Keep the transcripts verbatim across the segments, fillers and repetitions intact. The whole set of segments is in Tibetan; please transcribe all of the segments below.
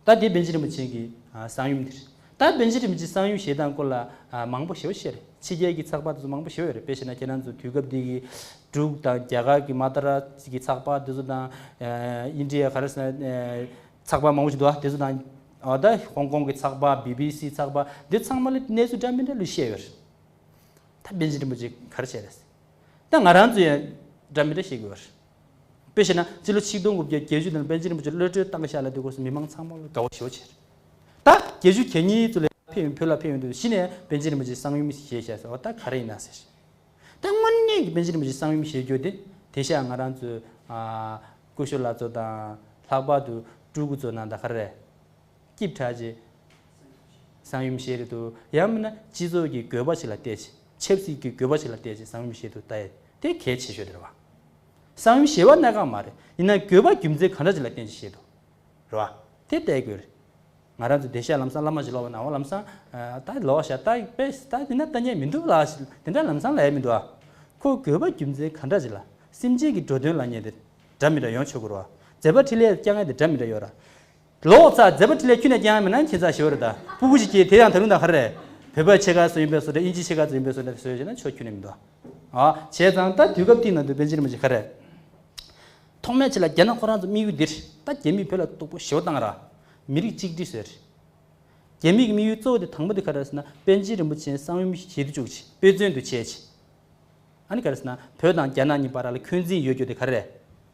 ད་དེ་པཎ་ཆེན་རིན་པོ་ཆེ་གི་ཨ་གསང་ཡུམ་དེ་རེད། ད་པཎ་ཆེན་རིན་པོ་ཆེ་གསང་ཡུམ་བཞེས་སྟངས་སྐོར་ལ་ཨ་མང་པོ་ཞེ་པོ་བཤད་རེད། ཕྱི་རྒྱལ་གྱི་ཚགས་པར་དེ་ཚོ་མང་པོ་ཞེ་པོ་ཡོད་རེད། དཔེ་བཞག་ན་ཁྱེད་རང་ཚོ་དུས་སྐབས་འདི་གི་འབྲུག་དང་རྒྱ་གར་གྱི་མ་ད་ར་གི་ཚགས་པར་དེ་ཚོ་དང་ཨ་ཨིན་ཌི་ཡ་ག་རེ་ཟེར་ན་ཨ་ཚགས་པར་མང་པོ་ཞིག་འདུག་ཨ། དེ་ཚོ་དང་ཨ་ད་ཧོང་ཀོང་གི་ཚགས་པར་བི་བི་སི་ཚགས་པར་འདི་ཚང་མ་ལ་གནས་ཚུལ་འདྲ་མི་འདྲ་ལོས་བཤད་ཡོད་རེད། ད་པཎ་ཆེན་རིན་པོ་ཆེ་ག་རེ་བྱས་རེད། ད་ང་རང་ཚོ་ཡང་འདྲ་མི་འདྲ་བཤད་དགོས་པ་རེད། དཔེ་བྱས་ན་སྤྱི་ལོ་ཆིག་སྟོང་དགུ་བརྒྱ་བརྒྱད་ཅུ་ནང་པཎ་ཆེན་རིན་པོ་ཆེ་གློད་གྲོལ་བཏང་བཞག་ལ་དུས་སྐབས་སུ་མི་མང་ཚང་མ་ལ་དགའ་བོ་ཞེ་པོ་བྱས་རེད། ད་བརྒྱད་ཅུ་གྱ་གཉིས་ཚོ་ལ་ཕེབས་ཡོང་བོད་ལ་ཕེབས་ཡོང་དུས་གཞི་ནས་པཎ་ཆེན་རིན་པོ་ཆེ་གསང་ཡུམ་བཞེས་བཞག་ཟེར་བ་ད་ག་རེ་ཡིན་ན་ཟེར། ད་དངོས་གནས་ཀྱི་པཎ་ཆེན་རིན་པོ་ཆེ་གསང་ཡུམ་བཞེས་རྒྱུ་དེ་དེང་སང་ང་རང་ཚོའི་ཨ་སྐུ་ཞབས་ལགས་ཚོ་དང་ལྷག་པར་དུ་སྤྲུལ་སྐུ་ཚོ་ནང་ད་ག་རེ་རེད། སྐྱིབས་དྲག་ཅིག་གསང་ཡུམ་བཞེས་རེད་འདུག། ཡང་མིན་ན་སྤྱི་ཚོགས་ཀྱི་དགོས་པ་ཞིག་ལ་བལྟས་ཤིང་ཆབ་སྲིད་ཀྱི་དགོས་པ་ཞིག་ལ་བལྟས་ཤིང་གསང་ཡུམ་བཞེས་འདུག་ལྟ་ཡས་དེ་གལ་ཆེ་ཤོས་དེ་རེད་བ། གསང་ཡུམ་བཞེས་པ་གནད་འགག་མ་རེད། ཡིན་ན་དགོས་པ་རྒྱུ་མཚན་ག་འདྲ་ཅིག་ལ་བརྟེན་ཅིག་བཞེས་འདུག་རེད་བ། དེ་བལྟ་དགོས་རེད། ང་རང་ཚོ་བདེ་གཤེགས་ལམ་སང་བླ་མ་ཞིག་ལོག་པ་ན་འོ་ལམ་སང་ད་ལོག་བཞག་ད་དཔེ་ད་དེ་འདྲ་ལྟ་མཁན་མི་འདུག་ལ་དེ་འདྲ་ལམ་སང་ལ་ཡ་མི་འདུག་ཨ། ཁོ་དགོས་པ་རྒྱུ་མཚན་ག་འདྲ་ཅིག་ལ་སེམས་ཅན་གྱི་འགྲོ་དོན་ལ་ཉེ་དེ་འདྲ་མི་འདྲ་ཡོང་ཆོག་གི་རེད་བ། མཛད་པ་འཕྲིན་ལས་བསྐྱངས་མཁན་དེ་འདྲ་མི་འདྲ་ཡོད་ར། ལོག་ཚ་མཛད་པ་འཕྲིན་ལས་ཁྱོན་ནས་ཀྱང་མིན་ན་ཁྱེད་ཚ་ཞེ་བར་ད་སྤུ་གུ་ཞིག་སྐྱེས་དེ་ཡང་ད་རུང་ད་ག་རེ། བོད་པ་ཕྱེད་ཀ་སུ་ཡིན་པའི་བཟོ་འདྲ་ཨིན་ཇི་ཕྱེད་ཀ་ཚོ་ཡིན་པའི་བཟོ་འདྲ་བཟོས་བྱས་ན་ཆོ་ཁྱོན་ནས་མི་འདུག་ཨ། བྱས་ཙང་ད་དུས་སྐབས་དེའི་ནང་དུ་པཎ་ཆེན་རིན་པོ་ཆེ་ག་རེ། ཐོག་མའི་ཆེད་ལ་རྒྱ་ནག་ཁོ་རང་ཚོ་དམིགས་ཡུལ་འདིར་ད་རྒྱ་མིས་བོད་ལ་སྡུག་པོ་ཞེ་པོ་བཏང་ར། མི་རིགས་གཅིག་སྒྲིལ་བཟོས་རེད། རྒྱ་མིའི་དམིགས་ཡུལ་གཙོ་བོ་དེ་དང་པོ་དེ་ག་རེ་ཟེར་ན་པཎ་ཆེན་རིན་པོ་ཆེ་གསང་ཡུམ་ཞིག་བཞེས་དུ་བཅུག་ཅིག་དཔེ་མཚོན་དུ་བྱས་ཅིག་ཨ་ནི་ག་རེ་ཟེར་ན་བོད་དང་རྒྱ་ནག་གཉིས་བར་ལ་འཁོན་འཛིན་ཡོད་རྒྱུ་དེ་ག་རེ་རེད།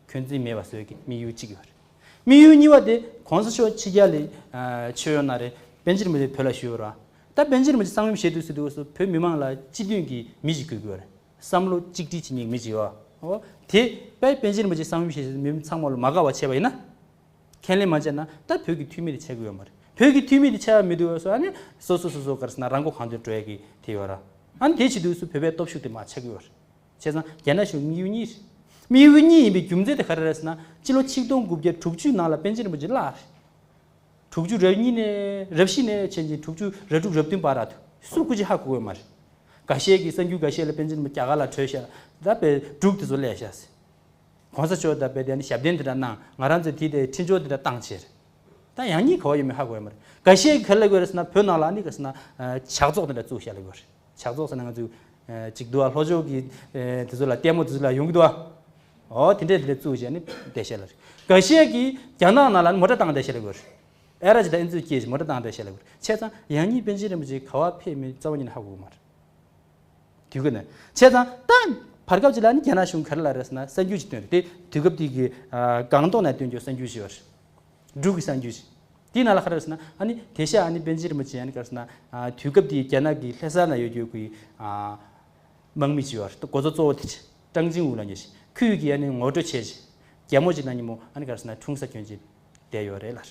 འཁོན་འཛིན་མེད་པ་བཟོ་གི་དམིགས་ཡུལ་གཅིག་ཡོད་རེད། དམིགས་ཡུལ་གཉིས་པ་དེ་གོང་ས་མཆོག་ཕྱི་རྒྱལ་ལ་ཆོས་ཡོད་ན་རེད། པཎ་ཆེན་རིན་པོ་ཆེ་བོད་ལ་བཞུགས་ཡོད་རེད། ད་པཎ་ཆེན་རིན་པོ་ཆེ་གསང་ཡུམ་བཞེས་དུས་སུ་དུས་སུ་བོད་མི་མང་ལ་སྤྱི་མཐུན་གྱི་མི་ཞིག་དགོས་ཀྱི་ཡོད་རེད། བསམ་བློ་གཅིག་སྒྲིལ་བྱེད་མཁན་མི་ཞིག་ཡོད། འོ་དེ་དཔེ་པཎ་ཆེན་རིན་པོ་ཆེ་གསང་ཡུམ་བཞེས་མི་ཚང་མ་ལ་མ་དགའ་བ་བྱས་པ་ཡིན་ན། ཁས་ལེན་མ་བྱས་ན་ད་བོད་ཀྱི་འཐུས་མི་དེ་ཆགས་ཀྱི་ཡོད་མ་རེད། བོད་ཀྱི་འཐུས་མི་དེ་ཆགས་མི་འདུག་སོ་ཨ་ནི་སོ་སོ་སོ་སོ་ག་རེ་ཟེར་ན་རང་མགོ་གང་ཐོན་འགྲོ་ཡ་གི་དེ་ཡོད་ར། ཨ་ནི་དེ་བྱེད་དུས་སུ་བོད་པའི་སྟོབས་ཤུགས་དེ་མར་ཆག་གི་ཡོད་རེད། བྱས་ཙང་རྒྱ་ནག་གཞུང་དམིགས་ཡུལ་གཉིས་རེད། དམིགས་ཡུལ་གཉིས་ཡིན་པའི་རྒྱུ་མཚན་དེ་ག་རེ་རེད་ཟེར་ན་སྤྱི་ལོ་ཆིག་སྟོང་དགུ་བརྒྱ་དྲུག་ཅུ་ནང་ལ་པཎ་ཆེན་རིན་པོ་ཆེ་བརླགས་རེད། དྲུག་ཅུ་རེ་གཉིས་ནས་རེ་བཞི་ནས་བྱས་ནས་དྲུག་ཅུ་རེ་དྲུག་རེ་བདུན་བར་ར་དུ་སུ་སྐུ་ཅི་ཧ་གོ་གི་མ་རེད། འགའ་ཤས་ཀྱིས་གསར་འགྱུར་འགའ་ཤས་ལ་པཎ་ཆེན་རིན་པོ་ཆེ་རྒྱ་གར་ལ་བྲོས་ཤག་ད་པའི་འབྲུག་དེ་ཚོ་སླེབས་ཤག་ཟེར། གོང་ས་མཆོག་དང་བོད་དེ་ནི་ཞབས་བརྟན་དེ་འདྲ་གནང་། ང་རང་ཚོས་དེ་དེ་འཕྲིན་སྦྱོར་དེ་འདྲ་བཏང་བྱས། ད་ཡང་སྙིང་ག་བ་ཡོད་མེད་ཧ་གོ་ཡ་མ་རེད། འགའ་ཤས་ཀྱིས་ག་རེ་ལབ་ཀྱི་ཡོད་རེད་ཟེར་ན་བོད་ནང་ལ་ནི་ག་ཟེར་ན་ཨ་ཇག་ཚོགས་དེ་འདྲ་བཙུགས་བཞག་ལབ་ཀྱི་ཡོད་རེད། ཇག་ཚོགས་ཟེར་ན་ང་ཚོས་ཨ་ཅིག་འདུག་ཨ། ལྷོ་ཕྱོགས་ཀྱི་ཨ་དེ་ཚོ་ལ་ལྟད་མོ་དེ་ཚོ་ལ་ཡོང་གི་འདུག་ཨ། ཨོ་དེ་འདྲས་དེ་འདྲས་བཙུགས་བྱས་ནི་བསྡད་བཞག་ལབ་རེད། འགའ་ཤས་ཀྱིས་རྒྱ་ནག་ནང་ལ་ནི་མོ་ཊ་བཏང་བསྡད་བཞག་ལབ་ཀྱི་ཡོད་རེད། ཨེ་ར་ཅིག་དང་ཨེ་ཙི་སྐྱེས་ཤིག་མོ་ཊ་བཏང་བསྡད་བཞག་ལབ་ཀྱི་ཡོད་རེད། བྱས་ཙང་ཡང་སྙིང་པཎ་ཆེན་རིན་པོ་ཆེ་ག་བ་ཕེབས་མིན་རྩ་བ་ཉིད་ནས་ཧ་གོ་གི་མ་རེད། དུས་སྐབས་ནས། བྱས་ཙང་ད་བར་སྐབས་ཅིག་ལ་ནི་རྒྱ་ནག་གཞུང་ག་རེ་ལབ་རེད་ཟེར་ན་གསར་འགྱུར་ཅིག་བཏོན་རེད། དེ་དུས་སྐབས་དེ་གི་ཨ་སྒང་ཏོག་ནས་བཏོན་རྒྱུ་གསར་འགྱུར་ཞིག་ཡོད་རེད། འབྲུག་གི་གསར་འགྱུར་ཅིག་དེའི་ནང་ལ་ག་རེ་རེད་ཟེར་ན་ཨ་ནི་དེ་ཤ་ཨ་ནི་པཎ་ཆེན་རིན་པོ་ཆེ་ཨ་ནི་ག་རེ་ཟེར་ན་ཨ་དུས་སྐབས་དེའི་རྒྱ་ནག་གི་ལྷ་ས་ན་ཡོད་རྒྱུ་གི་ཨ་དམག་མི་ཅིག་ཡོད་རེད། འགོ་གཙོ་གཙོ་བོ་དེ་ཀྲང་ཅིང་ཝུ་ལབ་མཁན་ཞིག་ཁོས་ཀྱིས་ཨ་ནི་ངོ་སྤྲོད་བྱས་ཅིག་རྒྱ་མོ་ཅིག་ནང་ཉིན་མོ་ཨ་ནི་ག་རེ་ཟེར་ན་འཁྲུངས་ས་གྱོན་ཅིག་བསྡད་ཡོད་རེད་ལབ།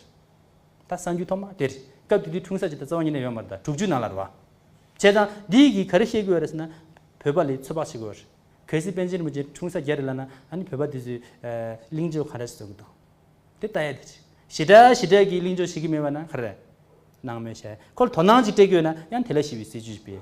ད་གསར་འགྱུར་ཐོག་མ་དེ་རེད། སྐབས་དེ་དུས་འཁྲུངས་ས་ཅིག་ད་རྩ་བ་ཉིད་ནས་ཡོད་མ་རེད། ད་དྲུག་ཅུ་ནང་ལ་རེད་བ། བྱས་ཙང་འདི་ཡིས་གིས་ག་རེ་བཤད་ཀྱི་ཡོད་རེད་ཟེར་ན། བོད་པ་ལ་ཚོད་དཔག་བྱེད་ཀྱི་ཡོད་རེད། གལ་སྲིད་པཎ་ཆེན་རིན་པོ་ཆེ་འཁྲུངས་ས་རྒྱ་རེད་ལབ་ན་ཨ་ནི་བོད་པ་དེ་ཚོས་ཨ་གླེང་བརྗོད་ག་འདྲ་ཞིག་བཟོ་གི་འདུག་དེ་ལྟ་ཡ་དེ་རེད། ཞེ་དྲག་ཞེ་དྲག་གིས་གླེང་བརྗོད་བྱེད་ཀྱི་མེད་པ་ན་ག་རེ་རེད། སྣང་མེད་བྱས། ཁོ་ལ་དོ་སྣང་ཅིག་སྤྲད་ཀྱི་ཡོད་ན་ཡང་དེ་ལ་ཞིབ་པའི་སྲིད་ཇུས་སྤེལ།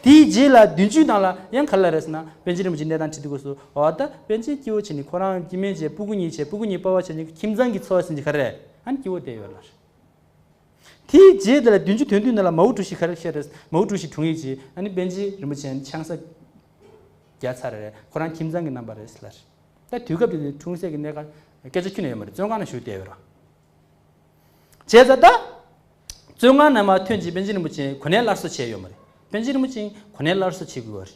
དེའི་རྗེས་ལ་བདུན་ཅུ་ནང་ལ་ཡང་ག་རེ་ལབ་རེད་ཟེར་ན་པཎ་ཆེན་རིན་པོ་ཆེ་གནས་སྟངས་དྲི་དུས་སྐབས་སུ་འོ་ད་པཎ་ཆེན་སྐྱེ་བོ་བྱས་ནས་ཁོ་རང་སྐྱེ་དམན་བྱས་སྤུ་གུ་གཉིས་བྱས་སྤུ་གུ་གཉིས་པ་ཕ་བྱས་ནས་ཁྱིམ་ཚང་གི་འཚོ་བ་ཟིན་གྱི་ག་རེ་ཨ་ནི་སྐྱེ་བོ་བསྡད་ཡོད་ལ། དེའི་རྗེས་དེ་ལ་བདུན་ཅུ་དོན་བདུན་ནང་ལ་མའོ་ཀྲུའུ་ཞི་ག་རེ་བཤད་རེད། མའོ་ཀྲུའུ་ཞི་དྲུང་ཡིག་ཅིག་ཨ་ནི་པཎ་ཆེན་རིན་པོ་ཆེ་ཆང་ས་རྒྱག་ཚར་རེད། ཁོ་རང་ཁྱིམ་ཚང་གི་རྣམ་པ་རེད་ཟེར་ལ། ད་དུས་སྐབས་དེ་དུས་འཁྲུངས་སའི་གནས་སྐབས་སྐད་ཆ་ཁྱོན་ནས་ཡོད་མ་རེད། བཙོན་ཁང་ནང་བཞུགས་བསྡད་ཡོད་རེད། བྱས་ཙང་ད། བཙོན་ཁང་ནང་མར་ཐོན་རྗེས་པཎ་ཆེན་རིན་པོ་ཆེ་གོ་གནས་སླར་གསོ་བྱས་ཡོད་མ་རེད། པཎ་ཆེན་རིན་པོ་ཆེ་གོ་གནས་སླར་གསོ་བྱེད་དགོས་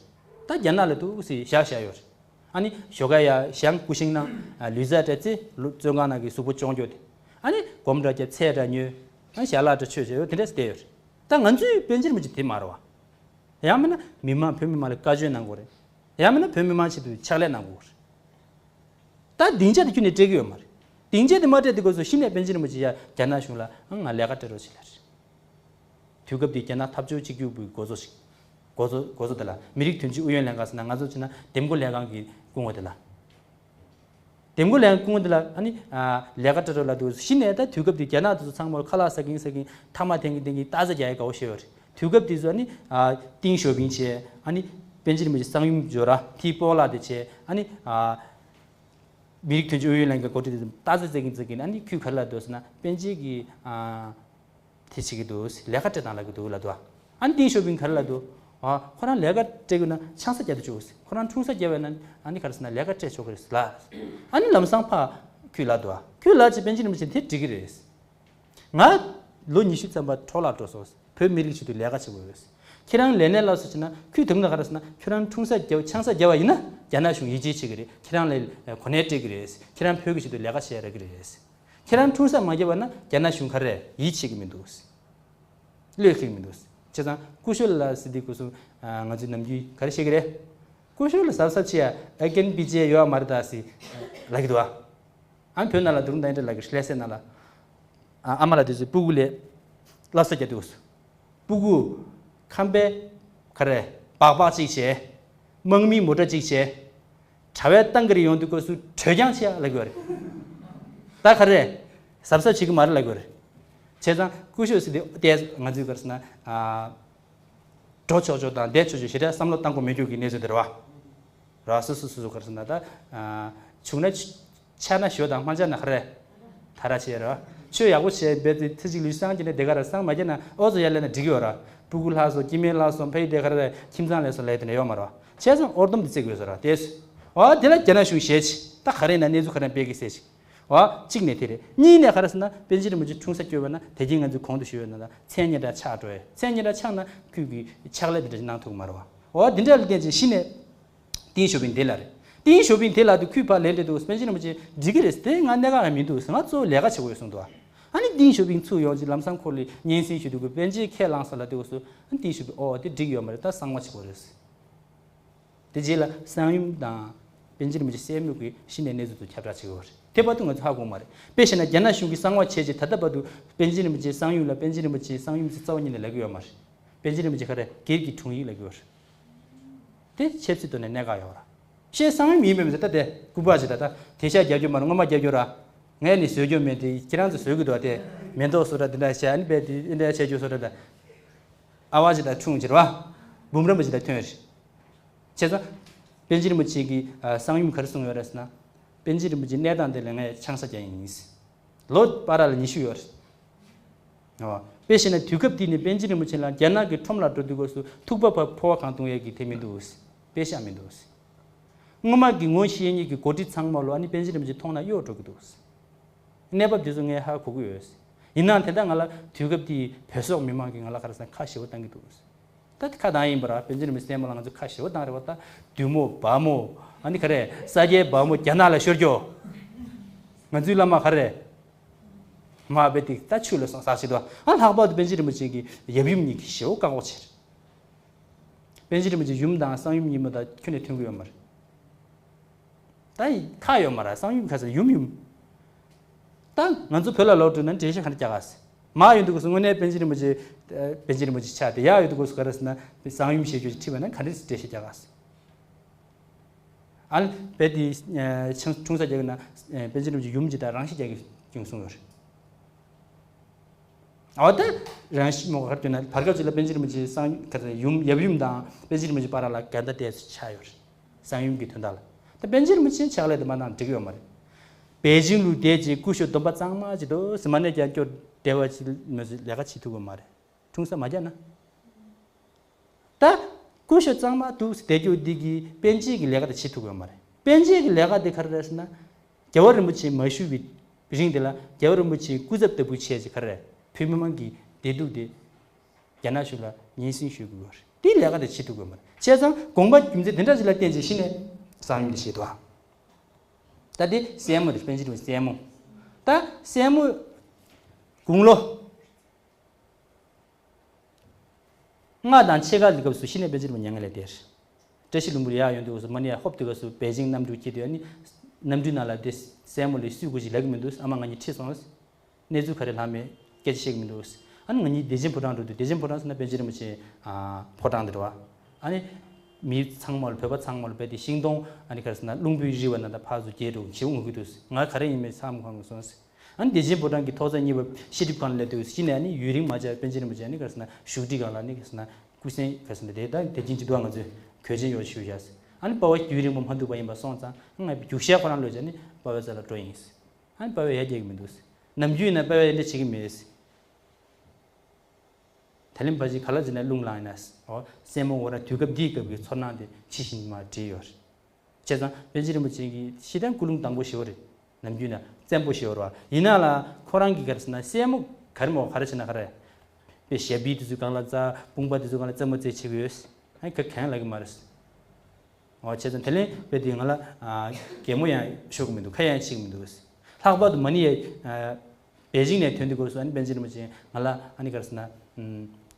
པ་རེད། ད་རྒྱ་ནག་ལ་འདུག་སེ་བཞག་བཞག་ཡོད་རེད། ཨ་ནི་ཞོགས་ཀ་ཡ་ཞང་སྐུ་ཤིང་ནང་ལུས་རྩལ་འགྲན་རྩེད་ལུ་བཙོན་ཁང་ནང་གི་གཟུགས་པོ་སྐྱོང་རྒྱུ་དེ། ཨ་ནི་སྒོམ་འདྲ་རྒྱབ་ཚེ་འདྲ་ཉོས། ཨ་ནི་ཞལ་ལག་འདྲ་མཆོད་བྱས་ཡོད་དེ་འདྲས་བསྡད་ཡོད་རེད། ད་ང་ཚོའི་པཎ་ཆེན་རིན་པོ་ཆེ་དེ་མ་རེད་བ། ཡང་མིན་ན་མི་མང་བོད་མི་མང་ལ་བཀའ་ཆོས་གནང་དགོས་རེད། ཡང་མིན་ན་བོད་མི་མང་ཆེད་དུ་ཕྱག་ལས་གནང་དགོས་རེད། ད་སྡིངས་ཆ་དེ་ཁྱོན་ནས་སྤྲད་ཀྱི་ཡོད་མ་རེད། སྡིངས་ཆ་དེ་མ་སྤྲད་དུས་སྐབས་སུ་གཞི་ནས་པཎ་ཆེན་རིན་པོ་ཆེ་ཡ་རྒྱ་ནག་གཞུང་ལ་ང་ལས་ཀ་སྤྲད་རོགས་བྱེད་ལབ་རེད། དུས་སྐབས་དེའི་རྒྱ་ནག་འཐབ་ཕྱོགས་གཅིག་གྱུར་པུའི་འགོ་གཙོ་ཞིག་འགོ་གཙོ་འགོ་གཙོ་དེ་ལ་མི་རིགས་དོན་གཅོད་ཨུ་ཡོན་ལྷན་ཁང་ཟེར་ན་ང་ཚོ་བྱས་ན་འདེམས་བསྐོ་ལྷན་ཁང་གི་སྐུ་ངོ་དེ་ལ། འདེམས་བསྐོ་ལྷན་ཁང་སྐུ་ངོ་དེ་ལ་ཨ་ནི་ལས་ཀ་སྤྲད་རོགས་ལབ་དུས་གཞི་ནས་ད་དུས་སྐབས་དེའི་རྒྱ་ནག་དེ་ཚོ་ཚང་མར་ཁ་ལག་ཟ་གིན་ཟ་གིན་ཐ་མག་འཐེན་གིན་འཐེན་གིན་སྟག་རྩེ་རྒྱག་ཡ་དགའ་བོ་ཞེ་པོ་རེད། དུས་སྐབས་དེ་ཚོ་ཨ་ནི་ཏིང་ཞའོ་ཕིང་བྱས། ཨ་ནི་པཎ་ཆེན་རིན་པོ་ཆེ་གསང་ཡུམ་འབྱོར་ར་དེའི་སྤོ་ལགས་དེ་བྱས། ཨ་ནི། མི་རིགས་མཐུན་སྒྲིལ་ཨུ་ཡོན་ལྷན་ཁང་འགོ་ཁྲིད་དེ་ཚོ་ཏ་ཙི་ཙེ་གིན་ཙེ་གིན། ཨ་ནི་ཁོས་ག་རེ་ལབ་འདུག་ཟེར་ན། པཎ་ཆེན་གྱིས་ཨ་དེ་བྱེད་ཀྱི་འདུག་ཟེར། ལས་ཀ་སྤྲད་དང་ལབ་ཀྱི་འདུག་ལབ་འདུག་ཨ་ནི་ཏིང་ཞའོ་ཕིང་ག་རེ་ལབ་འདུག་ཨ་ཁོ་རང་ལས་ཀ་སྤྲད་དགོས་ན་ཆང་ས་བརྒྱབ་ཏུ་བཅུག་ཟེར། ཁོ་རང་འཁྲུངས་ས་བརྒྱབ་པ་ན་ཨ་ནི་ག་རེ་ཟེར་ན་ལས་ཀ་སྤྲད་ཆོག་གི་རེད་ཟེར་ལབ། ཨ་ནི་ལམ་སང་ཕར་ཁོས་ལབ་འདུག་ཨ་ཁོས་ལབ་བྱས་པཎ་ཆེན་རིན་པོ་ཆེ་དེ་འགྲིག་གི་རེད། ང་ལོ་ཉི་ཤུ་ཐམ་པ་འཕྲོ་བརླག་འགྲོ་སོང་། བོད་མི་རིགས་ཆེད་དུ་ལས་ཀ་བྱེད་དགོས་ཡོད། ཁྱེད་རང་ལས་གནས་སླར་གསོ་བྱེད་ན། ཁོས་དེ་མིན་ག་རེ་ཟེར་ན། ཁྱོད་རང་འཁྲུངས་ས་བརྒྱབ་ཆང་ས་བརྒྱབ་པ་ཡིན་ན་རྒྱ་ནག་གཞུང་ཡིད་ཆེས་བྱེད་ཀྱི་རེད། ཁྱེད་རང་ལ་གོ་གནས་སྤྲད་ཀྱི་རེད། ཁྱེད་རང་བོད་ཀྱི་ཆེད་དུ་ལས་ཀ་བྱེད་ཡ་རག་གི་རེད། ཁྱེད་རང་འཁྲུངས་ས་མ་བརྒྱབ་པ་ན་རྒྱ་ནག་གཞུང་ག་རེ་ཡིད་ཆེས་ཀྱི་མི་འདུག་བློས་འཁེལ་གྱི་མི་འདུག་བྱས་ཙང་སྐུ་ཞབས་ལགས་ཟེར་དུས་སྐབས་སུ་ང་ཚོའི་ནམ་རྒྱུན་ག་རེ་བཤད་ཀྱི་རེད། སྐུ་ཞབས་ལགས་གཟབ་གཟབ་བྱེད་ཡ། ཨེ་ཀན་པི་ཅེ་ཡོད་མ་རེད་ད་ཟེར་ལབ་ཀྱི་འདུག་ཨ། ཨ་བོད་ནང་ལ་དུ་རུང་དང་འདྲ་ལབ་ཀྱི་ལྷ་སའི་ནང་ལ། ཨ་ཨ་མ་ལགས་དེ་ཚོས་སྤུ་གུ་ལ་སླར་གསོ་རྒྱག་དུས་སྐབས་སུ། སྤུ་གུ་ཁམས་པའི་ག་རེ་སྦག་སྦག་ཅིག་བྱས། དམག་མིའི་མོ་ཊ་ཅིག་བྱས། དྲ་བའི་ཏང་གིར་ཡོང་དུས་སྐབས་སུ་བྲོས་རྐྱང་བྱེད་ཡ་ལབ་ཀྱི་ཡོད་རེད། ད་ག་རེ་གཟབ་གཟབ་བྱེད་ཀྱི་མ་རེད་ལབ་ཀྱི་ཡོད་རེད། བྱས་ཙང་སྐུ་ཞབས་ཟེར་དུས་ཏེ་ང་ཚོས་ག་རེ་ཟེར་ན། ཨ་འགྲོ་ཆོག་ཆོག་དང་བསྡད་ཆོག་ཆོག་ཞེ་དྲག་བསམ་བློ་བཏང་དགོས་མེད་རྒྱུ་གི་གནས་ཚུལ་དེ་རེད་བ། ར་སོ་སོ་སོ་སོ་ག་རེ་ཟེར་ན་ད། ཨ་བྱུང་ན་ཆགས་ན་ཞོ་དང་མ་ཆགས་ན་ག་རེ། ད་ར་བྱེད་ར། ཆོས་ཡག་པོ་བྱས་པས་དེ་ཚེ་གཅིག་ལུས་སངས་རྒྱས་ན་དེ་ག་ར་སངས་མ་རྒྱས་ན་ཨོ་ཙོ་ཡར་ལས་ན་འགྲིག་གི་ཡོད་ར། སྤུ་གུ་ལྷག་སོང་། སྐྱེ་དམན་ལྷག་སོང་། ཕ་ཡུལ་དེ་ག་རེ་ཁྱིམ་ཚང་ལས་སོང་ལས་དེ་ན་ཡོད་མ་ར། བྱས་ཙང་ཨོར་སྡོམ་དེ་བརྩི་དགོས་སོ་ར་དེས། ཨོ་དེ་ལ་རྒྱ་ནག་གཞུང་ཞེད་ཆེ། ད་ག་རེ་ན་གནས་ཚུལ་ག་རེ་སྤེལ་གི་ཟེར་ཞིག་ཨོ་གཅིག་ནས་དེ་རེད། གཉིས་ནས་ག་རེ་ཟེར་ན། པཎ་ཆེན་རིན་པོ་ཆེ་འཁྲུངས་ས་བསྐྱོད་པ་ན་དེ་གིན་ང་ཚོས་གོང་དུ་ཞུས་ཡོད་ན་ད་མཚན་སྙན་གྲགས་ཆག་འགྲོ་ཡ། མཚན་སྙན་གྲགས་ཆག་ན་ཁོས་གི་ཕྱག་ལས་དེ་འདྲ་ཞིག་གནང་ཐུབ་ཀྱི་མ་རེད་བ། ཨོ་དེ་འདྲ་ལ་བརྟེན་ཅིང་གཞི་ནས། ཏིང་ཞའོ་ཕིང་དེ་ལ་རེད། ཏིང་ཞའོ་ཕིང་དེ་ལ་དུ་ཁུས་ཕར་ལན་སྤྲད་འདུག་པཎ་ཆེན་རིན་པོ་ཆེ་འགྲིག་གི་རེད། དེ་ང་གནད་འགག་ཡང་མི་འདུག་ང་གཙོ་བོ་ལས་ཀ་བྱེད་དགོས་གསུངས་འདུག་ཨ་ནི་ཏིང་ཞའོ་ཕིང་ཚུར་ཡོང་ཅིག་ལམ་སང་ཁོ་ལ་སྙན་སེང་ཞུ་འདུག་གི། པཎ་ཆེན་ཁས་བླངས་སོང་ལབ་དུས་སྐབས་སུ། ཨ་ནི་ཏིང་ཞའོ་ཕིང་ཨོ་དེ་འགྲིག་ཡོད་མ་རེད། ད་གསང་བ་བྱེད་དགོས་རེད། དེ་རྗེས་ལ་གསང་ཡུམ་དང་པཎ་ཆེན་རིན་པོ་ཆེ་སྲས་མོ་གི་གཞི་ནས་གནས་ཚུལ་དུ་ཁྱབ་བསྒྲགས་བྱེད་དགོས་རེད། དེ་བར་དུ་ང་ཚོ་ཧ་གོ་མ་རེད། དཔེ་བཤད་ན་རྒྱ་ནག་གཞུང་གིས་གསང་བ་བྱས་རྗེས་ད་ལྟ་བར་དུ་པཎ་ཆེན་རིན་པོ་ཆེའི་གསང་ཡུམ་ལ་པཎ་ཆེན་རིན་པོ་ཆེའི་གསང་ཡུམ་ཟེར་རྩ་བ་ཉིད་ནས་ལབ་ཀྱི་ཡོད་མ་རེད། པཎ་ཆེན་རིན་པོ་ཆེ་ག་རེ་སྒེར་གྱི་དྲུང་ཡིག་ལབ་ཀྱི་ཡོད་རེད། དེ་ཆབ་སྲིད་ཐོག་ནས་གནད་འགག་ཡོད་ར། བཤད་གསང་ཡུམ་ཡིན་པས་མི་ཚད་ད་དེ་སྐུ་པར་ཅིག་ད་ད་དེ་ཤ་རྒྱག་རྒྱུ་མ་རེད། སྔོན་མ་རྒྱག་རྒྱུ་ར། ངས་ནི་བཟོས་རྒྱུ་མེད་དེ་ཁྱེད་རང་ཚོ་བཟོས་ཀྱི་འདུག་དེ་མེ་ཏོག་བཟོ་ར་དེ་འདྲ་བྱས། ཨ་ནི་རྦད་དེ་ཨེ་འདྲ་བྱས་རྒྱུ་བཟོ་ར་ད། ཨ་བ་ཅིག་ད་འཁྲུངས་ཅིག་ར་བ། འབུམ་རམས་པ་ཅིག་ད་ཐོན་རེད། བྱས་ཙང་། པཎ་ཆེན་རིན་པོ་ཆེ་གི་ཨ་གསང་ཡུམ་ག་རེ་གསུངས་ཡོད་རེད་ཟེར་ན། པཎ་ཆེན་རིན་པོ་ཆེའི་གནས་སྟངས་དེ་ལ་ངས་ཆང་ས་རྒྱག་ཡིན། ལོ་བར་ལ་ཉི་ཤུ་ཡོད་རེད། ཨོ། དཔེ་བཤད་ན་དུས་སྐབས་དེ་ནི་པཎ་ཆེན་རིན་པོ་ཆེ་ལ་རྒྱ་ནག་གི་ཁྲོམ་ལ་འགྲོ་དུས་སྐབས་སུ་ཐུག་པ་བར་ཕོ་བ་གང་གཏོང་ཡས་ཀྱི་དེ་མི་འདུག་དཔེ་ཤག་མི་འདུག་སྔོན་མ་གི་ངོ་ཤེས་མཁན་གྱི་འགོ་ཁྲིད་ཚང་མ་ལོ་ཨ་ནི་པཎ་ཆེན་རིན་པོ་ཆེ་མཐོང་ན་གཡོ་འགྲོ་གི་འདུག་གནས་བབ་དེ་ཚོ་ངས་ཧ་གོ་གི་ཡོད། ཡིན་ནའང་དེ་ལྟར་ང་ལ་དུས་སྐབས་དེའི་བོད་སོག་མི་མང་གིས་ང་ལ་ག་རེ་ཟེར་ན་ཁ་ཞེ་པོ་བཏང་གི་འདུག་ད་དེ་ཁ་བཏང་ཡིན་པ་ར། པཎ་ཆེན་རིན་པོ་ཆེ་སྲས་མོ་ལ་ང་ཚོས་ཁ་ཞེ་པོ་བཏང་རེད་བ། ད་བདུད་མོ་བ་མོ། ཨ་ནི་ག་རེ་ས་སྐྱའི་བ་མོ་རྒྱ་ནག་ལ་ཤོར་རྒྱུ། ང་ཚོའི་བླ་མ་ག་རེ། མ་བེ་ཏིག་ད་ཆུ་ལ་སོང་ཟག་བྱེད་དོ། ཨ་ལྷག་པར་དུ་པཎ་ཆེན་རིན་པོ་ཆེ་གི་ཡབ་ཡུམ་གཉིས་ཀྱིས་ཞེ་པོ་བཀག་འགོག་བྱས། པཎ་ཆེན་རིན་པོ་ཆེ་ཡུམ་དང་གསང་ཡུམ་གཉིས་མ་ད་ཁྱོན་ནས་མཐུན་གི་ཡོད་མ་རེད། ད་ཁ་ཡོད་མ་རེད། གསང་ཡུམ་ཁ་ཟེར་ཡུམ་ཡུམ། ད་ང་ཚོ་བོད་ལ་ལོག་འགྲོ་ན་འགྲེལ་བཤད་ག་འདྲ་རྒྱག་ག་ཟེར། མར་ཡོང་དུས་སྐབས་སུ་དངོས་གནས་པཎ་ཆེན་རིན་པོ་ཆེ། པཎ་ཆེན་རིན་པོ་ཆེ་ཆགས་ཏེ། ཡར་ཡོང་དུས་སྐབས་སུ་ག་རེ་ཟེར་ན་གསང་ཡུམ་ཞེས་བརྗོད་ཅིག་ཁྲིད་པ་ན་ག་འདྲ་འགྲེལ་བཤད་རྒྱག་ག་ཟེར། ཨ་ནི་བེ་དེ་ཆང་འཁྲུངས་ས་རྒྱག་གི་ན་པཎ་ཆེན་རིན་པོ་ཆེ་ཡུམ་གྱི་ད་རང་ཤི་རྒྱག་གི་ཡོང་གསུངས་ཡོད་རེད། འོ་ད་རང་ཤི་མོ་ག་རེ་བརྗོད་ན་བར་སྐབས་ཅིག་ལ་པཎ་ཆེན་རིན་པོ་ཆེ་གསང་ག་རེ་ཡུམ་ཡབ་ཡུམ་དང་པཎ་ཆེན་རིན་པོ་ཆེ་བར་ལ་འགལ་ཟླ་ཏོག་ཙམ་ཆགས་ཡོད་རེད། གསང་ཡུམ་གྱི་དོན་དག་ལ། ད་པཎ་ཆེན་རིན་པོ་ཆེ་ཕྱག་ལས་དེ་མ་གནང་འགྲིག་ཡོད་མ་རེད། པེ་ཅིང་ལུ་བསྡད་ཅིག་སྐུ་ཞབས་སྡོམ་པ་གཙང་མ་ཅིག་འདུག་ཟེར་མ་ནས་ཀྱང་སྐྱོ་བདེ་བ་ཅིག་མི་བཟོ་ལས་ཀ་བྱེད་ཐུབ་ཀྱི་མ་རེད། འཁྲུངས་ས་མ་རྒྱག་ན། ད་སྐུ་ཞབས་གཙང་མ་འདུག་ཟེར་བསྡད་རྒྱུ་འདི་གིས་པཎ་ཆེན་གྱི་ལས་ཀ་དེ་བྱེད་ཐུབ་ཀྱི་ཡོད་མ་རེད། པཎ་ཆེན་གྱི་ལས་ཀ་དེ་ག་རེ་རེད་ཟེར་ན། རྒྱལ་བ་རིན་པོ་ཆེ་མ་བཞུགས་པའི་རིང་དེ་ལ་རྒྱལ་བ་རིན་པོ་ཆེའི་སྐུ་ཚབ་ལྟ་བུ་བྱས་ཅིག་ག་རེ་རེད། བོད་མི་མང་གི་བདེ་སྡུག་དེ་རྒྱ་ནག་གཞུང་ལ་སྙན་སེང་ཞུ་དགོས་པ་རེད། དེའི་ལས་ཀ་དེ་བྱེད་ཐུབ་དགོས་མ་རེད། བྱས་ཙང་དགོངས་པ་རྒྱུ་མཚན་དེ་འདྲ་ཞིག་ལ་བརྟེན་བྱས་གཞི་ནས་གསང་ཡུམ་དེ་བཞེས་འདུག་ཨ། ད་དེ་སྲས་མོ་རེད། པཎ་ཆེན་རིན་པོ་ཆེའི་སྲས་མོ། ད་སྲས་མོ་དགུང་ལོ་ལྔ་དང་ཕྱེད་ཀ་གི་སྐབས་སུ་གཞི་ནས་པཎ་ཆེན་རིན་པོ་ཆེ་མྱ་ངན་ལས་འདས། བཀྲ་ཤིས་ལྷུན་པོར་ཡར་ཡོང་དུས་སྐབས་སུ་མ་ནི་ཡར་ཧོབ་དུས་སྐབས་སུ་པེ་ཅིང་གནམ་གྲུ་འཁྱེར་དུས་ཨ་ནི་གནམ་གྲུའི་ནང་ལ་དེ་སྲས་མོ་ལ་སུས་སྐུ་ཞིག་ལབ་ཀྱི་མི་འདུག་ཨ་མ་ང་གཉིས་ཁྲིད་སོང་། གནས་ཚུལ་ག་རེ་ལྷག་མེད་སྐད་ཆ་བཤད་ཀྱི་མི་འདུག་ཨ་ནི་ང་གཉིས་བདེ་ཆེན་ཕོ་བྲང་འགྲོ་དུས། བདེ་ཆེན་ཕོ་བྲང་ཟེར་ན་པཎ་ཆེན་རིན་པོ་ཆེའི་ཕོ་བྲང་དེ་རེད་བ། ཨ་ནི་མི་ཚང་མ་ལ་བོད་པ་ཚང་མ་ལ་བོད་དེ་ཤིང་སྡོང་ཨ་ནི་ག་རེ་ཟེར་ན་རླུང་བུས་རིལ་བ་ན་ད་ཕར་ཚུར་རྒྱས་འགྲོ་ཞེ་པོ་ངུ་གི་འདུག་ང་ག་རེ་ཡིན་མིན་ཧ་མ་གོ་གི་སོང་། ཨ་ནི་བདེ་ཆེན་ཕོ་བྲང་གི་ཐོག་བརྩེགས་གཉིས་པ་ཤེས་སྒྲིབ་ཁང་ལ་སླེབས་དུས་གཞི་ནས་ཨ་ནི་ཡུན་རིང་མ་བྱས་པན་ཅི་རིན་པོ་ཆེ་ཨ་ནི་ག་རེ་ཟེར་ན་བཞུགས་ཁྲི་སྒང་ལ་ཨ་ནི་ག་རེ་ཟེར་ན་སྐུ་གཟན་ག་རེ་ཟེར་ན་དེ་ད་དེ་བཞིན་གྱི་འདུག་ང་ཚོས་གོས་ཆེན་ཡོད་ཞུ་བཞག་ཨ་ནི་དཔའ་བོ་རྒྱུན་རིང་པོ་མ་འདུག་པ་ཡིན་པ་སོང་ཙང་ང་རྒྱུག་ཤར་ཁོ་རང་ལོས་བྱས་ནི་ པ་ཝེ་རྩ་ལ་འགྲོ་ཡིན། ཨ་ནི་པ་ཝེ་ཡར་རྒྱག་གི་མི་འདུག། ནམ་རྒྱུན་ཡིན་ན་པ་ཝེ་དེ་འདྲ་བྱེད་ཀྱི་མེད། དེ་ལན་པ་ཅིག་ག་ལ་ཅི་ན་རླུང་ལངས་ཡིན་ན། ཨོ་སྲས་མོ་འོ་ར་དུས་སྐབས་འདིའི་སྐབས་ཀྱི་ཚོར་སྣང་དེ་ཕྱི་བཞིན་མར་བྲིས་ཡོད་རེད། བྱས་ཙང་པཎ་ཆེན་རིན་པོ་ཆེ་གི་ཤི་དན་ཀུན་སློང་དང་པོ་ཞེ་བོ་རེད། ནམ་རྒྱུན་ན་བཙན་པོ་ཞེ་བོ་རེད་བ། ཡིན་ན་ལ་ཁོ་རང་གི་ག་རེ་ཟེར་ན་སྲས་མོ་ག་རེ་མོ་ག་རེ་བྱེད་ན་ག་རེ། དཔེ་ཞབས་བྲོ་དེ་ཚོའི་སྒང་ལ་རྩ། དཔུང་པ་དེ་ཚོའི་སྒང་ལ་རྩེད་མོ་རྩེ་བྱེད་ཀྱི་ཡོད། ཨ་ནི་ག་གང་ལབ་ཀྱི་མ་རེད། ཨོ་བྱས་ཙང་དེ་ལན་དཔེ་དེ་ང་ལ་ཨ་གད་མོ་ཡང་ཤོར་གྱི་མི་འདུག། ཁ་ཡང་འཆིང་གི་མི་འདུག། ལྷག་པར་དུ་མ་ཎི་ཡ་ཨ་པེ་ཅིང་ནས་ཐོན་དུས་སྐབས་སུ་ཨ་ནི་པཎ་ཆེན་རིན་པོ་ཆེ་ང་ལ་ཨ་ནི་ག་རེ་ཟེར་ན།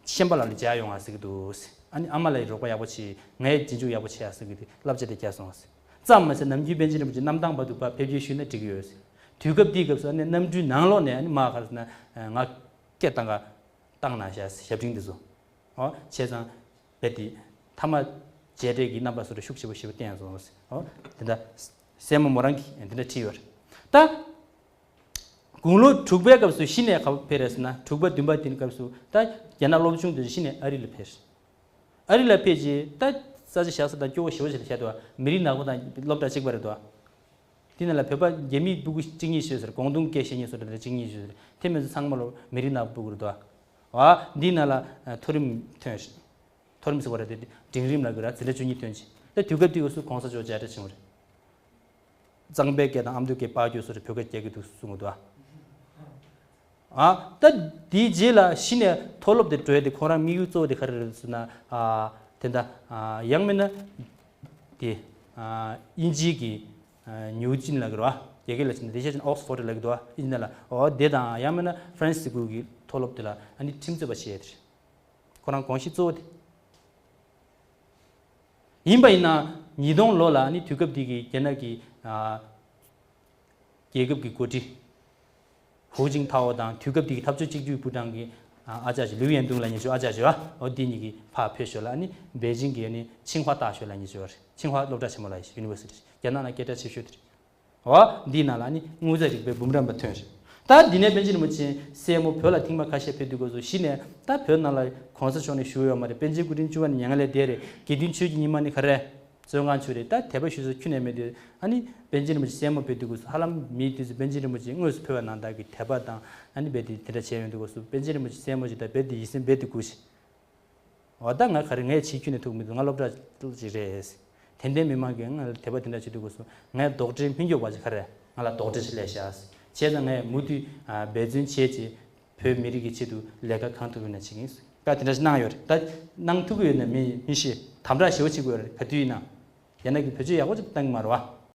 ཤན་པ་ལགས་ལ་མཇལ་ཡོང་ཨ་ཟེར་གྱི་འདུག། ཨ་ནི་ཨ་མ་ལགས་ཀྱིས་རོགས་པ་ཡག་པོ་བྱེད། ངས་རྗེས་འཇུག་ཡག་པོ་བྱེད་ཨ་ཟེར་གྱི་བསླབ་བྱ་དེ་བརྒྱབ་སོང་ཨ་ཟེར། ཙམ་མ་ཟད་ནམ་རྒྱུན་པཎ་ཆེན་རིན་པོ་ཆེ་གནམ་ཐང་བར་དུ་ཕར་ཕེབས་སྐྱེལ་ཞུས་ན་འགྲིག་གི་ཡོད་ཟེར། དུས་སྐབས་འདིའི་སྐབས་སུ་ཨ་ནི་གནམ་གྲུའི་ནང་ལོགས་ནས་ཨ་ནི་མར་ག་རེ་ཟེར་ན་ང་སྐད་བཏང་ག་བཏང་ན་བཞག་ཟེར། ཞབས་འབྲིང་དེ་ཚོ། ཨོ་བྱས་ཙང་རྦད་དེ་ཐ་མ་མཇལ་འཕྲད་ཀྱི་རྣམ་པ་སོགས་ལ་ཤུགས་ཆེ་པོ་ཞེ་པོ་བསྟན་སོང་། ཨོ་དེ་འདྲ་སྲས་མོ་མོ་རང་གིས་དེ་འདྲ་བྲིས་ཡོད་རེད། ད་དགུང་ལོ་དྲུག་པའི་སྐབས་སུ་གཞི་ནས་ག་པར་ཕེབས་རེད་ཟེར་ན། དྲུག་པ་བདུན་པ་དེའི་སྐབས་སུ་ད་རྒྱ་ནག་སློབ་ཆུང་དེ་ཚོ་གཞི་ནས་ཨ་རི་ལ་ཕེབས། ཨ་རི་ལ་ཕེབས་རྗེས་ད་ས་ཆ་བཞག་ས་དང་སྐྱོ་བོ་ཞེ་པོ་ཞིག་ལ་བཞག་འདུག། མི་རིགས་ནག་པོ་དང་སློབ་གྲྭ་གཅིག་པ་རེད་འདུག། དེ་ནང་ལ་བོད་པ་རྒྱ་མི་སྤུ་གུ་གཅིག་གཉིས་ཤོད་ཟེར། ཀོང་ཏུང་སྐད་བཤད་མཁན་སོགས་དེ་འདྲ་གཅིག་གཉིས་ཤོད་ཟེར། དེ་མིན་ཚང་མ་ལོ་མི་རིགས་ནག་པོ་སྤུ་གུ་རེད་འདུག། ཨ་འདི་ནང་ལ་མཐོ་རིམ་ཐོན། མཐོ་རིམ་ཟེར་བ་རེད་དེ། འབྲིང་རིམ་ལབ་ཀྱི་རེད། འཛིན་གྲྭ་བཅུ་གཉིས་ཐོན་རྗེས། ད་དུས་སྐབས་དེའི་སྐབས་སུ་གོང་ས་མཆོག་མཇལ་འཕྲད་བྱུང་བ་རེད། གཙང་པའི་སྐད་དང་ཨ་མདོའི་སྐད་སྤར་རྒྱུ་སོགས་རེད། བོད་སྐད་རྒྱག་གི་འདུག་གསུང་གི་འདུག། ཨ་ད་དེའི་རྗེས་ལ་གཞི་ནས་མཐོ་སློབ་དེ་འགྲོ་ཡ་དེ་ཁོ་རང་དམིགས་ཡུལ་གཙོ་བོ་དེ་ག་རེ་རེད་ཟེར་ན། ཨ་དེ་འདྲ་ཨ་ཡང་མིན་ན་དེ་ཨ་དབྱིན་ཇིའི་གི་ཨ་ནིའུ་ཅིན་ལབ་ཀྱི་རེད་བ། རྒྱ་སྐད་ལ་བྱས་ན་དེ་ཤ་ཅན་ཨོག་སི་ཕོར་ཌི་ལབ་ཀྱི་འདུག་བ། དབྱིན་ཇི་ནང་ལ། ཨོ་དེ་དང་ཡང་མིན་ན་ཧྥ་རན་སི་ཁུལ་གྱི་མཐོ་སློབ་དེ་ལ་ཨ་ནི་ཁྲིམས་རྩོད་པ་བྱས་ཡ་དེ་རེད། ཁོ་རང་དགོངས་གཞི་གཙོ་བོ་དེ། ཡིན་པ་ཡིན་ན་ཉིས་སྟོང་ལོ་ལ་ཨ་ནི་དུས་སྐབས་འདི་གི་རྒྱ་ནག་གི་ཨ་རྒྱལ་ཁབ་ཀྱི་འགོ་ཁྲིད་ཧུའུ་ཅིན་ཐའོ་དང་། དུས་སྐབས་འདི་གི་འཐབ་ཕྱོགས་གཅིག་གྱུར་པུའུ་ཀྲང་གི་ཨ་ཨ་ཅག་ཅིག་ལིའུ་ཡན་ཏུང་ལབ་མཁན་ཅིག་ཡོད། ཨ་ཅག་ཅིག་ཡོད། ཨོ་འདི་གཉིས་ཀྱིས་ཕར་བོད་ཕྱོགས་ལ་ཨ་ནི་པེ་ཅིང་གི་ཨ་ནི་ཆིང་ཧྭ་大学ལབ་མཁན་ཅིག་ཡོད་རེད། ཆིང་ཧྭ་སློབ་གྲྭ་ཆེན་མོ་ལབ་ཡ་ཞིག་ཡུ་ནི་ཝར་སི་ཊི་ཞིག། རྒྱ་ནག་ནང་སྐད་གྲགས་ཆེ་ཤོས་དེ་རེད། འོ་འདིའི་ནང་ལ་ནི་དངོས་རྫས་རིག་པའི་འབུམ་རམས་པ་ཐོན་རེད། ད་འདི་ནས་པཎ་ཆེན་རིན་པོ་ཆེ་སྲས་མོ་བོད་ལ་ཐེངས་མ་ཁ་ཤས་ཕེབས་དུས་སྐབས་སུ་གཞི་ནས་ད་བོད་ནང་ལ་གོང་ས་མཆོག་ནས་བཞུགས་ཡོད་མ་རེད། པཎ་ཆེན་སྐུ་ཕྲེང་བཅུ་པ་ནས་མྱ་ངན་ལས་འདས་རེད། དགེ་འདུན་ཆོས་ཀྱི་ཉི་མ་ནི་ག་རེ། བཙོན་ཁང་ཆུ་རེད། ད་དད་པ་ཞུ་ས་ཁྱོན་ནས་མེད་དུས་ཨ་ནི་པཎ་ཆེན་རིན་པོ་ཆེ་སྲས་མོ་ཕེབས་དུས་སྐབས་སུ་ཧ་ལམ་མིའི་དུས་སུ་པཎ་ཆེན་རིན་པོ་ཆེ་དངོས་སུ་ཕེབས་པ་ནང་ལྟར་གྱི་དད་པ་དང་ཨ་ནི་རྦད་དེ་དེ་འདྲ་བྱས་ཡོང་དུས་སྐབས་སུ་པཎ་ཆེན་རིན་པོ་ཆེ་སྲས་མོ་ཞིག་ད་རྦད་དེ་ཡིད་སེམས་རྦད་དེ་འགུག་ཤིང་། འོ་ད་ང་ག་རེ་ངས་བྱེད་ཁྱོན་ནས་ཐུག་མི་འདུག། ང་སློབ་གྲྭ་ཅིག་རེད། དད་ལྡན་མི་མང་གིས་ང་ལ་དད་པ་དེ་འདྲ་བྱེད་དུས་སྐབས་སུ་ངའི་རྡོག་ཁྲེས་སྨིན་མགྱོགས་པ་ཅིག་ག་རེ། ང་ལ་རྡོག་ཁྲེས་ཤིག་སླེབས་ཤག། བྱས་ཙང་ངས་མུ་མཐུད་ཨ་འབད་བརྩོན་བྱས་རྗེས་བོད་མི་རིགས་ཀྱི་ཆེད་དུ་ལས་ཀ་གང་ཐུབ་ཡོད་ན་བྱེད་ཀྱི་ཡིན། བཀའ་དེ་འདྲ་ཞིག་གནང་ཡོད་རེད། ད་གནང་ཐུབ་ཀྱི་ཡོད་ན་མི་མི་ཤེས། དམ་དྲག་ཞེ་པོ་བྱེད་དགོས་རེད། ག་དུས་ཡིན་ན། རྒྱ་ནག་གིས་བེད་སྤྱོད་ཡག་པོ་ཅིག་བཏང་གི་མ་རེད་བ།